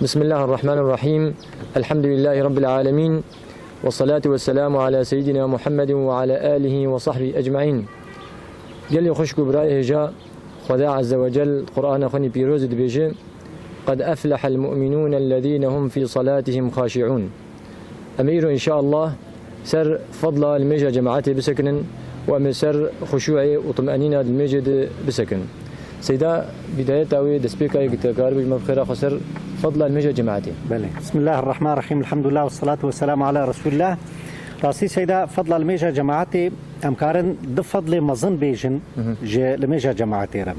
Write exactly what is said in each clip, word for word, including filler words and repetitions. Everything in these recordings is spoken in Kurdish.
بسم الله الرحمن الرحيم. الحمد لله رب العالمين. والصلاة والسلام على سيدنا محمد وعلى آله وصحبه أجمعين. Gelê xwişk û birayê hêja, Xweda Azze ve Cel Qur'ana xwe nî pîroz dibêje: "Qed eflehel mu'minûne ellezîne hum fî salâtihim xaşi'ûn." Em ê îro, înşeallah, ser fedla limêja cemaetê bisekinin û em ê ser xuşûê û timenîna di limêjê de bisekinin. Seyda, bidayeta wê, destpêka wê, ku te karibe ji me bi xêra xwe ser fedla limêja cemaetê. Belê. Bismillahirrahmanirrahîm. Elhamdulillah ve salatu ve selamu ala Resulillah. Rastî Seyda, fedla limêja cemaetê, em karin du fedlê mezin bêjin Hı hı. ji limêja cemaetê re.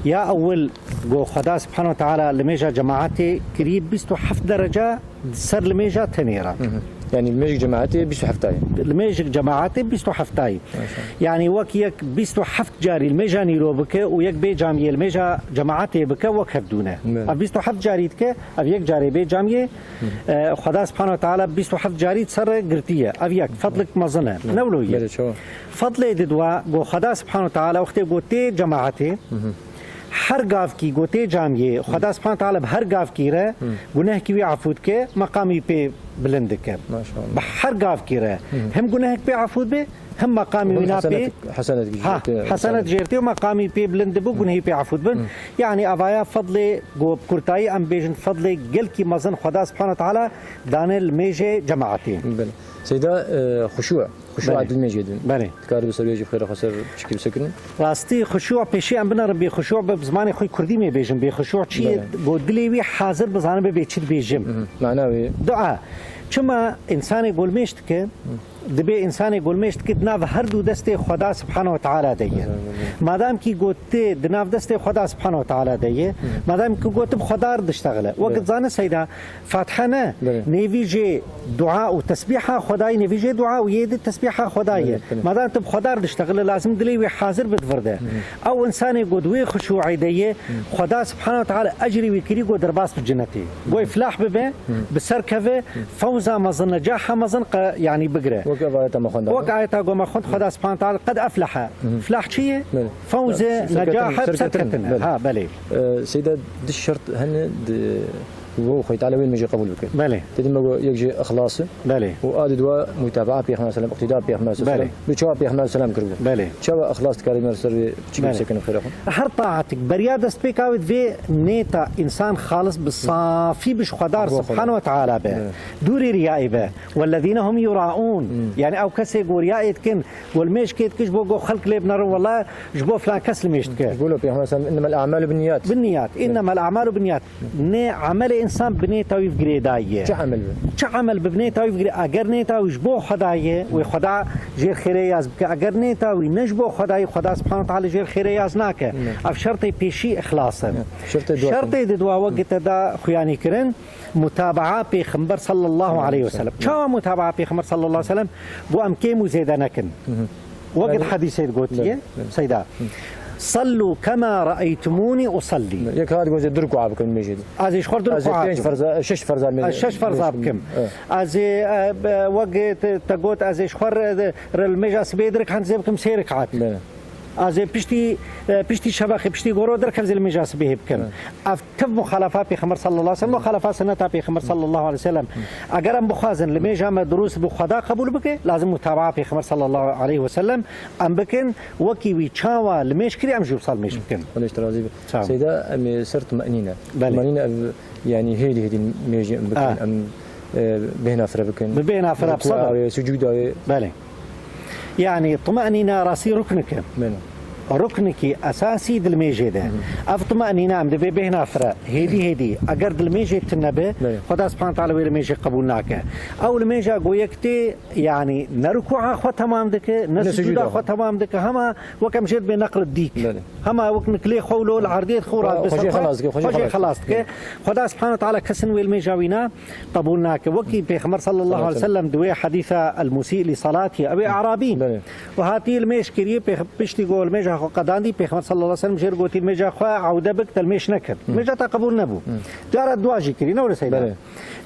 Ya ewil, ku Xweda Subhanahu ve Teala limêja cemaetê kirî bîst û heft derece ser limêja tenê re. Hı hı. Yani limêjek cemaetê bîst û heft ye. Limêjek cemaetê bîst û heft ye. Maşallah. Yani wek yek bîst û heft carî limêja nîro bike û yek bê camiyê limêja cemaetê bike, wek hevdû ne. Evet. Ev bîst û heft carî dike, ev yek carê bê camiyê, Hı. e, Xweda Subhanahu ve Teala bîst û heft carî ser girtiye. Ev yek, fedlik mezin e. Evet. Ne wilo ye? Belê, çawa? Fedlê didwa, ku Xweda Subhanahu ve Teala wextê ku tê cemaetê, Hı hı. her gavkî ku tê camiyê, Xweda Subhanahu ve Teala bi her gavkî re Hı. gunehkî wî efû dike, meqamî pê bilind dike. Maşallah. Bi her gavkî re. Hı hı. Hem gunehek pê efû dibe, hem meqamî Hûn wîna pê hesenet, hesenet Ha, jêr tê, hesenet jêr tê û meqamî pê bilind dibû, Hı. gunehî pê efû dibin. Hı. Yani avaya fedlê, ku bi kurtayî em bêjin fedlê gelkî mezin Xweda Subhanahu ve Teala dane limêjê cemaetê. Belê. Seyda, e, xuşû. Xuşûa Belê. di limêjê din. Belê. Dikarî bi ser wê jî bi xêra xwe ser çikî bisekirin? Rastî xuşû pêşî em binerin bê xuşû, bi zimanê xwe kurdî me bêjin bê xuşû çi ye? Belê. Ku dilê wî hazir bizanibe bê çi dibêjim. Hı hı. Mana wê? Dua. Çima însanê ku limêj dike, Hı. dibê însanê ku limêj dike di nav her du destê Xweda Subhanahu ve Teala de ye. Hı hı. Madam kî ku tê di nav destê Xweda Subhanahu ve Teala de ye, Hı. madam kî ku tu bi Xweda re diştexile. Wek Belê. dizane Seyda, Fatiha ne, Belê. nêvî jê dua û tesbîha Xwedayê, nêvî jê dua û yê di tesbîha Xwedayê. Belê, belê. Madem tu bi Xweda re diştexile, lazim dilê wî hazir bi di vir de. Hı hı. Ew însanê ku di wê xuşûê de ye, Hı. Xweda Subhanahu ve Teala ecrê wî kirî ku derbas bi cenetê. Goy Hı. filah bibe, Hı. bi ser keve, Hı. fewza mezin, necaha mezin qe-, yanî bigire. Wek ev ayeta me xwenda. Wek ayeta ku me xwend, Xweda Subhanahu ve Teala, "Qed eflehe." Hı hı. Filah çi ye? Belê. Fewze, Serketin, necahe, serketin, serketine. belê. Ha, belê. E, Seyda, du şert hene di Û Xwedê Teala wê limêjê qebûl bike. Belê. Te dî me got yek jê ixlas e. Belê. Û a di dua mutabaa Pêxember selam, iqtîda Pêxember selam. Belê. Bi çawa Pêxember selam kiribû? Belê. Çawa ixlas dikarî me ser wê çi Belê. bisekinin xêra xwe? Her taatik beriya destpêka wê divê nêta însan xalis bi safî bi ji Xwedar Bo Xweda. Subhanahu ve Teala be. Belê. Dûrî riyayê be. Wellezîne hum yuraûn. Hmm. Yani ew kesê ku riyayê dikin, ku limêjkê dikin ji bo ku xelk lê binerin, wela ji bo filan kes limêj dike. Ji bo lo Pêxember selam, "Innemel a'malu binniyat." Binniyat. Belê. Innemel a'malu binniyat. Nê emelê însan bi nêta wî bi girêdayî ye. Çi emel be? Çi emel bi, bi nêta wî bi girê-, eger nêta wî ji bo Xwedayê, wê Xweda jêr xêrê yaz bike. Eger nêta wî ne ji bo Xwedayê, Xweda Subhanahu Teala jêr xêrê yaz nake. Ne. Ev şertê pêşî îxlas e. Ne. Şertê dua Şertê di dua wek te da xuyanî kirin, mutabaa Pêxember sallallahu aleyhi ve sellem. Çawa mutabaa Pêxember sallallahu aleyhi ve sellem? Bo em kêm û zêde nekin. Hı hı. Wekî Yani, di hedîsê de gotiye, belê, belê. Seyda. Hı. "Sallu kema re'eytumûnî usalli." Yek hat gotiye, "Du reku'a bikin limêjê de." Ez ê ji xwe du Ez ê reku'a pênc bikim. ferza, şeş ferza limêjê Ez şeş ferza bikim. Evet. Ez ê, e, be-, wek te, te got, ez ê ji xwe re, re limêja sibê du reku'at zê bikim sê reku'at. Belê. Ez ê piştî, e, piştî şevexê, piştî goro derkev zê limêja sibê bikim. Evet. Ev tev muxalefa Pêxember sallallahu aleyhi ve sellem, muxalefa sunneta Pêxember sallallahu aleyhi ve sellem. Eger em bixwazin limêja me dirûst bi Xweda qebûl bike, lazim mutabaa Pêxember sallallahu aleyhi ve sellem em bikin, wekî wî çawa limêj kirî, em jî wisa limêj bikin. Xwedê ji te razî be. Sağ ol. Seyda, em ê ser tumenîne. Belê. Tumenîne ev, yanî hêdî hêdî limêjê em bikin, Ah. em, e, bêhna fire bikin. Bi bêhna fire, bi Rukûa sebir. wê, sucûda wê. Belê. Yani, tumenîne rastî ruknik e. Belê. Ruknikî esasî di limêjê de. Hı hı. Ev tumenîne em dibê bêhna fire. Hêdî hêdî. Eger di limêjê tune be, Belê. Xweda Subhanahu Teala wê limêjê qebûl nake. Ew limêja go yek tê, yani, ne rukûa xwe temam dike, ne Ne sucûda sucûda xwe xwe. temam dike. Hema wek em jê dibê neql dîk. Belê. Hema wek nikilê xwe û lo li erdê xwe û Xwe, radibê xwe ser jê xwe. xelas dike, xwe jê Xwe jê xelas xelas dike. dike. Xweda Subhanahu Teala kesin wê limêja wîna qebûl nake. Wekî Pêxember sallallahu aleyhi ve sellem di wê hedîsa el-musî li salatihi, ew ê Arabî. Belê. Û hatî limêj kiriye, pêx-, piştî ku limêja xwe qedandî, Pêxember sallallahu aleyhi ve sellem jêr gotî limêja xwe ewde bik, te limêj nekir. Hı. Limêja te qebûl nebû. Hı. Cara dua jî kirî, ne wile Seyda? Belê.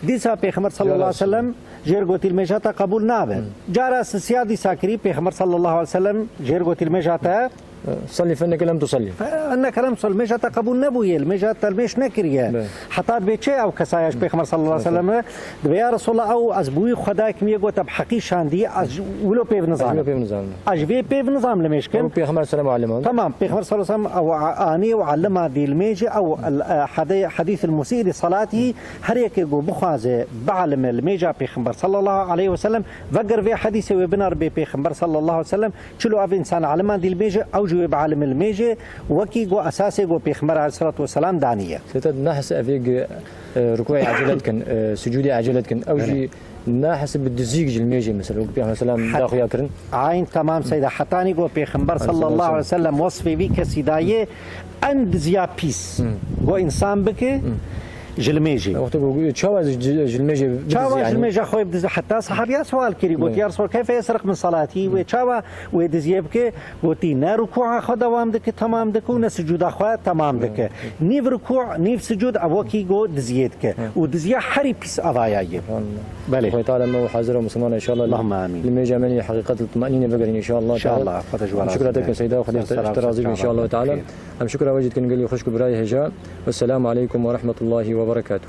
Dîsa Pêxember sallallahu aleyhi ve sellem jêr gotî limêja te qebûl nabe. Hı. Cara sisiya dîsa kirî, Pêxember sallallahu aleyhi ve sellem jêr gotî limêja te صلي فإنك لم تصلي. Fe-, inneke lem tusalli. Mêja te qebûl nebûye, li mêja te li mêj nekiriye. Be. Heta dibê çi ew kesaya ji Pêxember sallallahu aleyhi ve sellem re? Dibê, ya Resulallah, ew ez bi wî Xwedayek min yê got, te bi heqî şandî, ez ji wilo pêv Ez nizanim. wilo pêv nizanim. Ez ji vê pêv nizanim li mêj kim. Ew Pêxember selam alem aldı. Tamam, Pêxember sallallahu aleyhi ve sellem ew a-, anî û alima dî li mêjê, ew el-, e, hede-, hadîs el-musî li salatî, her yekê ku bixwaze bialime li mêja Pêxember sallallahu aleyhi ve sellem, veger vê hadîsê wê binar bê Pêxember sallallahu aleyhi ve sellem, Çilo ev însan aliman dî li mêje, ew jî wê bialime li mêje, wekî ku esasê ku Pêxember aleyhissalatu vesselam daniye. Sête nahs evê gi, e, rukûyê ecele dikin, e, sucûdê ecele dikin. Ew Belê. jî nahs bi dizîk ji li mêje mesela. Wek Pêxember selam Hat- daxuya kirin. Ayn tamam seyda. Hetanî ku Pêxember sallallahu aleyhi ve sellem wesfê vî kesî daye, en diziya pîs Hmm. ku însan bike, ji li mêje. Wexta ku çawa ji, ji li mêje bidize, Çawa ji yani? mêja xwe bidize? Heta sahabiya sual kirî, got, Evet. "Ya Resul, keyfe yesriq min salatî?" Wê çawa wê diziyê bike? Gotî, ne rukûa xwe dewam dike, temam dike û ne sucûda xwe temam dike. Nîv rukû, nîv sucûd, ev wekî got diziyê dike. Û diziya herî pîs avaya ye. Belê. Xwedê Teala me û hazir û Müslüman inşallah. Allahümme amin. Li mêja me yê heqîqet li tumanîne vegerin inşallah. İnşallah, Xwedê ji we razî Şükür be. Tekin Seyda, Xwedê Ser te razî be inşallah Teala. Em şükür ve cî dikin gelî xwişk û birayê hêja. Wesselamu aleykum ve rahmetullahi ve berekatuh.